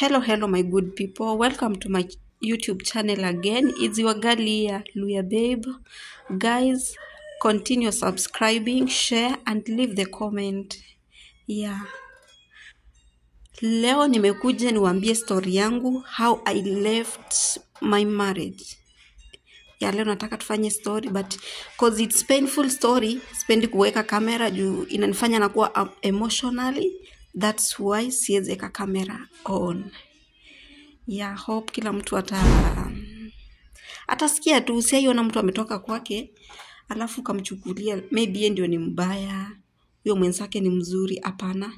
Hello, hello, my good people. Welcome to my YouTube channel again. It's your girl here, Luhya Babe. Guys, continue subscribing, share, and leave the comment. Yeah. Leo nimekuja niwaambie story yangu, how I left my marriage. Ya leo nataka tufanye story, but cause it's painful story, sipendi kuweka kamera juu inanifanya nakuwa emotionally. That's why siwezi weka kamera on. Yeah, hope kila mtu atasikia tu. Usiaiona mtu ametoka kwake alafu kamchukulia maybe yeye ndio ni mbaya, huyo mwenzake ni mzuri. Hapana.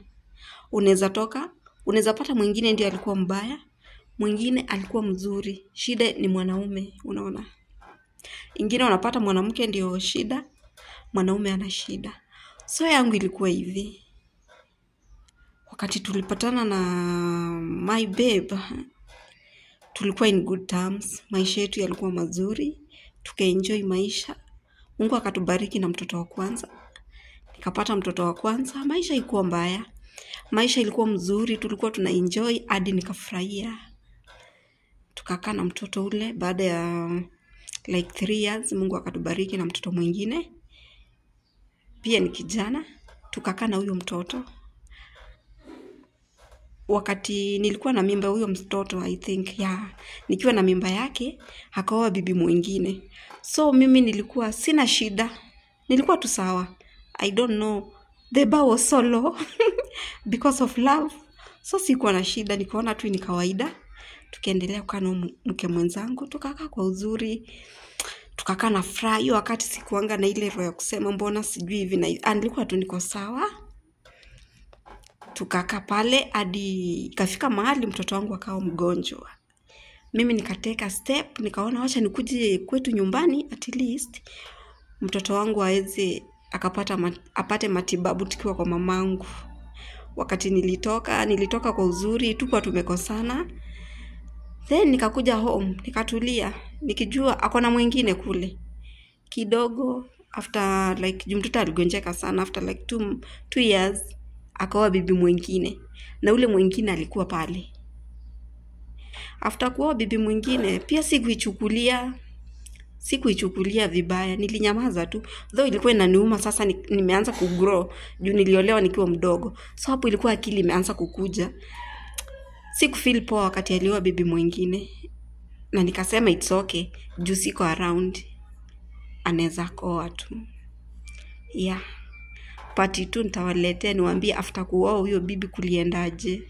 Unaweza toka, unaweza pata mwingine ndio alikuwa mbaya, mwingine alikuwa mzuri. Shida ni mwanaume, unaona. Ingine unapata mwanamke ndio shida, mwanaume ana shida. So yangu ilikuwa hivi. Wakati tulipatana na my babe, tulikuwa in good terms, maisha yetu yalikuwa mazuri, tukaenjoy maisha. Mungu akatubariki na mtoto wa kwanza. Nikapata mtoto wa kwanza, maisha ilikuwa mbaya. Maisha ilikuwa mzuri, tulikuwa tuna enjoy hadi nikafurahia. Tukakaa na mtoto ule, baada ya like 3 years Mungu akatubariki na mtoto mwingine. Pia ni kijana, tukakaa na huyo mtoto. Wakati nilikuwa na mimba huyo mtoto, I think, yeah, nikiwa na mimba yake, akaoa bibi mwingine. So mimi nilikuwa sina shida, nilikuwa tu sawa. I don't know, the bar was so low because of love. So sikuwa na shida, nikaona tu ni kawaida. Tukaendelea kukaa na mke mwenzangu, tukakaa kwa uzuri, tukakaa na furaha. Hiyo wakati sikuanga na ile roho ya kusema mbona sijui hivi na hivi. Nilikuwa tu niko sawa. Tukakaa pale hadi ikafika mahali mtoto wangu akawa mgonjwa. Mimi nikateka step, nikaona wacha nikuje kwetu nyumbani at least mtoto wangu aweze akapata apate matibabu tukiwa kwa mamangu. Wakati nilitoka kwa uzuri, tukuwa tumekosana. Then nikakuja home, nikatulia, nikijua akona mwingine kule. Kidogo after like mtoto aligonjeka sana, after like 2 years akaoa bibi mwingine, na ule mwingine alikuwa pale. After kuoa bibi mwingine pia sikuichukulia vibaya, nilinyamaza tu. Though ilikuwa inaniuma sasa, nimeanza kugrow juu niliolewa nikiwa mdogo. So hapo ilikuwa akili imeanza kukuja. Sikufeel poa wakati alioa bibi mwingine, na nikasema it's okay juu siko around, anaweza kuoa tu. Yeah. Part 2 nitawaletea niwaambie after kuoa huyo bibi kuliendaje.